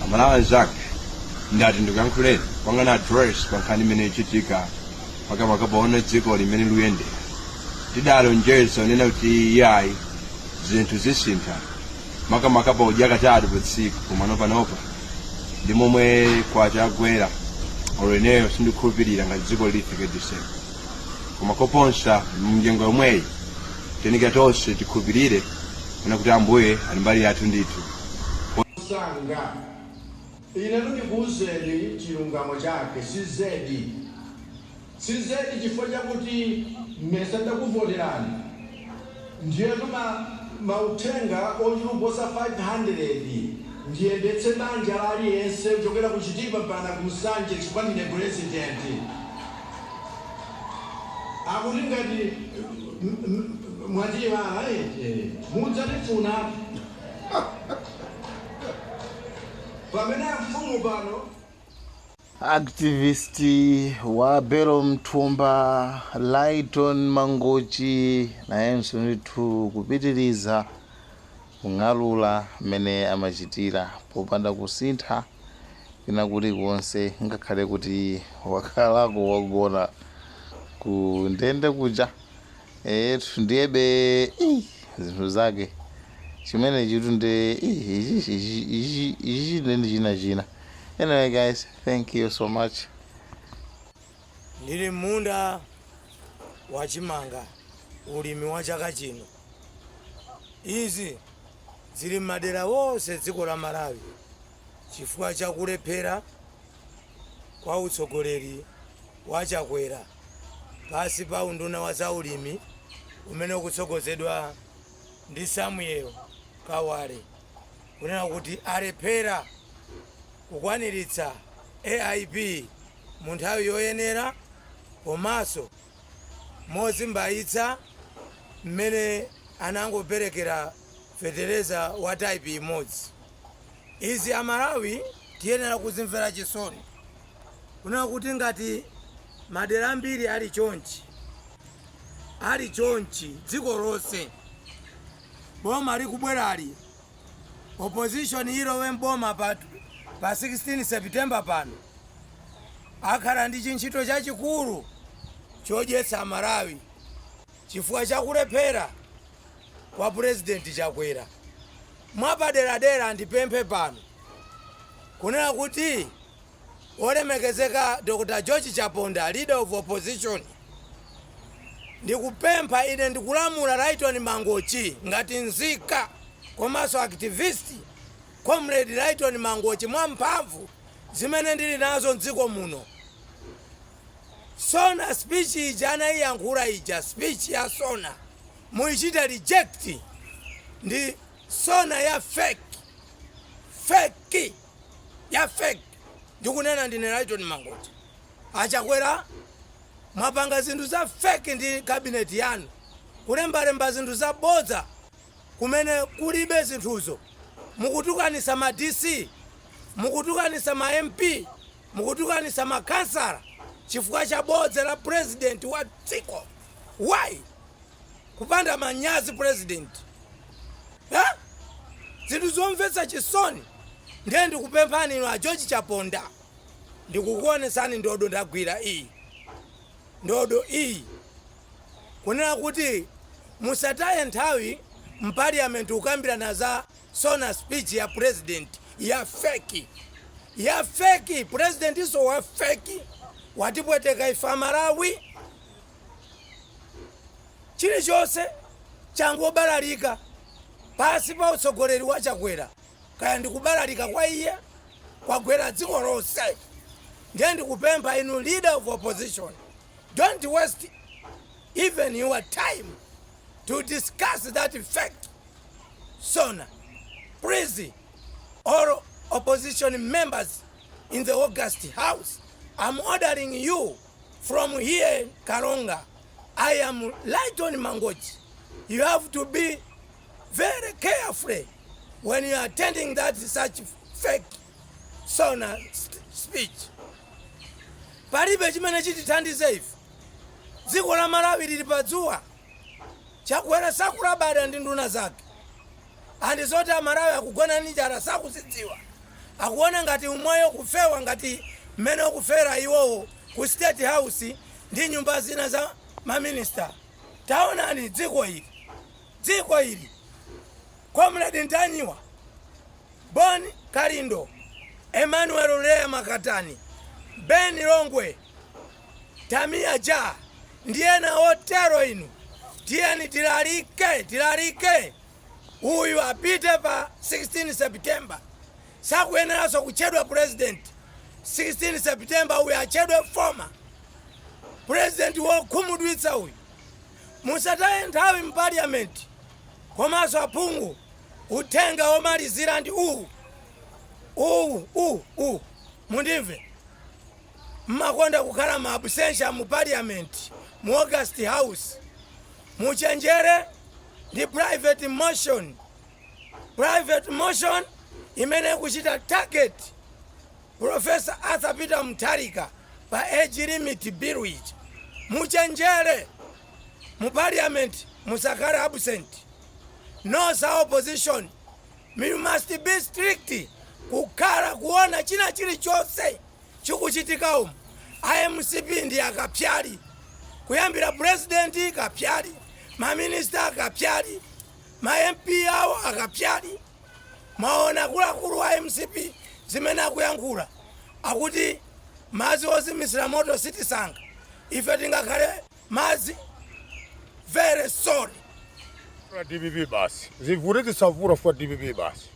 Amalawi anzanga, ndati ndikuyankhuleni kupangani address pa nkhani imene ichitika, makamaka poona dziko limene likuyendera. Tidalonjeza kunena kuti iyayi, zinthu zisintha, makamaka podya katatu pa tsiku, komano panopa ndi momwe kwacha yagwera, olo ineyo sindikukhulupirira ngati dziko lifike December. Koma koposa, mnyengo yomweyi tiyenekera tonse tikhulupirire kuna kuti Ambuye ali mbali yathu ndithu. Sanga ine ndikuwuzeni chilungamo chake, sizedi, sizedi, chifukwa chakuti mmesa ndakuvoterani? Ndiyetu mauthenga ochuluka 500 ndiyendetse banja la aliyense kuchokera ku Chitipa mpaka ku Nsanje, chifukwa ndine president. Akuti ngati mwatiyiwala, mudzatifuna pamene amfumu pano. Activist wa belo mthumba Lighton Mangochi nayenso ndithu kupitiriza kung'alula mmene amachitira popanda kusintha kwina kulikonse, ngakhale kuti wakhalako wagona ku ndende kuja etu, ndiyebe ii, zinthu zake chimene chitu ndi ii, ichi ndi china china. Anyway guys, thank you so much. Ndili munda wa chimanga, ulimi wa chaka chino. Izi zili m'madera wonse dziko la Malawi chifukwa chakulephera kwa utsogoleri wa Chakwera pasi pa unduna wa zaulimi umene ukutsogozedwa ndi Samuel Kawale, kunena kuti alephera kukwaniritsa AIP mu nthawi yoyenera komanso mozimbayitsa mmene anangoperekera fetereza wa type imodzi. Izi Amalawi tiyenera kuzimvera chisoni, kunena kuti ngati madera ambiri ali chonchi, ali chonchi dziko lonse, boma likubwerali, opposition ilowe mboma pa 16 September pano, akhala ndi chintchito chachikulu chodyetsa Malawi chifukwa chakulephera kwa Purezidenti Chakwera. Mwapaderadera ndipemphe pano kunena kuti olemekezeka Dr George Chaponda, leader of opposition, ndikupempha ine, ndikulamula Lighton Mangochi ngati nzika komanso activist, Comrade Lighton Mangochi, mwamphamvu zimene ndili nazo mdziko muno, SONA speech ija anayiyankhula ija, speech ya SONA, muyichite reject. Ndi SONA ya fake, fake, ya fake. Ndikunena ndine Lighton Mangochi, aChakwera, mwapanga zinthu za fake ndi cabinet yanu, kulembalemba zinthu zabodza kumene kulibe zinthuzo. Mukutukanisa ma DC, mukutukanisa ma MP, mukutukanisa makansala chifukwa cha bodza la president wa dziko. Why kupanda manyazi, president, ha? Zinthu zomvetsa chisoni. Ndiye ndikupemphani inu a George Chaponda, ndikukuonesani ndodo ndagwira iyi, ndodo iyi, kunena kuti musataye nthawi mparliament kukambirana za SONA speech ya president ya fake, ya fake. President iso wa fake, watipweteka ife Amalawi. Chilichonse changobalalika pasi pa utsogoleri wa Chakwera, kaya ndikubalalika kwa iye kwagwera dziko lonse. Ndiye ndikupempha inu leader of opposition, don't waste even your time to discuss that fake SONA. Please, all opposition members in the august house, I'm ordering you from here, Karonga. I am Lighton Mangochi. You have to be very careful when you are attending that such fake SONA speech. Palibe chimene chitithandize ife. Dziko la Malawi lili padzuwa. Chakwera sakulabada ndi nduna zake, and zoti Amalawi akugona ndi njala sakuzidziwa. Akuona ngati umoyo kufewa ngati mmene ukufera iwowo ku State House ndi nyumba zina za maminista. Taonani dziko ili, dziko ili. Comrade Ntanyiwa, Bon Kalindo, Emmanuel Lea Makatani, Ben Longwe, Tamia Ja ndi ena otero inu, tiyeni tilalike, tilalike uyu apite pa 16 September. Sakuyeneranso kutchedwa president 16 September, uyu atchedwe former president wokhumudwitsa uyu. Musataye nthawi m'parliament komanso aphungu. Uthenga womalizira ndi uwu, uwu, uwu, uwu, mundimve. Mmakonda kukhala ma absentia mu parliament, mu August House. Muchenjere ndi private motion, private motion imene ikuchita target Professor Arthur Peter Mutharika pa age limit bill ija. Muchenjere mu parliament, musakhale absent. No sa opposition, you must be strict kukhala kuona china chilichonse chikuchitika umu. IMCP ndi akapyali, kuyambira president kapyali, maminista akapyali, ma MP awo akapyali. Maona akuluakulu a MCP zimene akuyankhula, akuti madzi ozimisira moto sitisankha ife, tingakhale madzi. Very sorry. DPP basi, zivute zisavute, for DPP basi.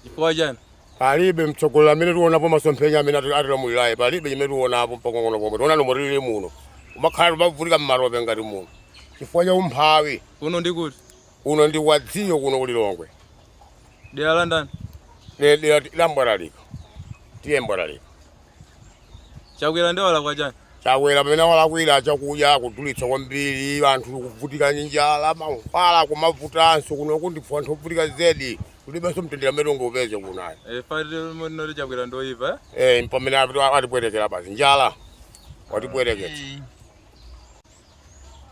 Chifukwa chani? Palibe mtsogoleri amene tionapo masomphenya amene atilamuliraye. Palibe chimene tionapo mpang'ono pomwe. Tiona nomwe tilili muno, umakhala tumavutika mmatope ngati muno chifukwa cha umphawi. Kuno ndi kuti? Kuno ndi kwadziyo, kuno kulilongwe. Dera la ndani? Dera la Mbwalalika, tiye Mbwalalika. Chakwera ndi walakwa chani? Chakwera pamene walakwira, chakudya kudulitsa kwambiri, anthu kuvutika ndi njala, mankhwala kumavutanso. Kunoku ndife anthu ovutika zedi, kulibenso mtendere amene ungaupeze kunayo. Fati Chakwera ndoyipa, eh? Eh, pamene atipwetekera basi, njala watipweteketsa.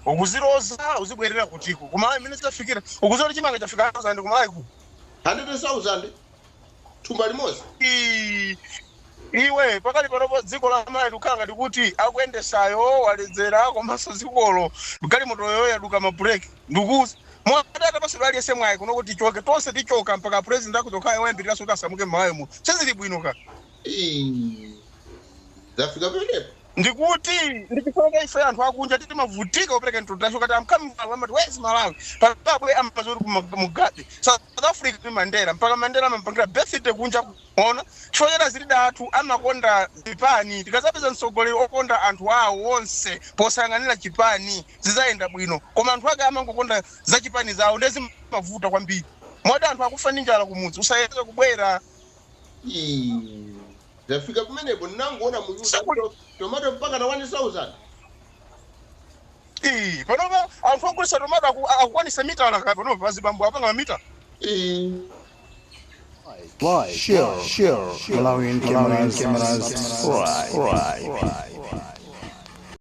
Ukuziroza uzibwerera kutiko kumalawi imene zitafikira ukuziwa kuti chimanga chafika 1000 kumalawi ku 100,000 thumba limodzi? Iwe, pakali panopo dziko la Malawi likukhala ngati kuti akuyendesayo waledzera, komanso dzikolo galimotoyo yaduka mabreki. Ndikuuza, mwati atapasidwa aliyense mwayi kuno kuti tichoke tonse, tichoka mpaka president akuchokayo wayambiriranso kuti asamuke m'Malawi muno. Sizili bwino ka. Ii, zafika pamenepo? Ndikuti ndichifukwa ife anthu akunja timavutika kupereka introduction kati amkami amati, "Where's Malawi?" Pabwe amazoti Mugabe, South Africa ni Mandela, mpaka Mandela amampangira birthday kunja kuona. Chifukwa choti azilida athu amakonda zipani. Tikazapeza mtsogoleri okonda anthu awo onse posayang'anira chipani, zizayenda bwino, koma anthu ake amangokonda za chipani zawo, ndezimavuta kwambiri. Moti anthu akufa ndi njala kumudzi, usayeze kubwera. Ii, zafika pamenepo? Ndinangoona mu news tomato mpaka na 1000. Ii, panopa anthu ogulitsa tomato akukwanisa mitala ka panopa, azibambo apanga mamita. Ii. Like, share, share, Malawian cameras, subscribe.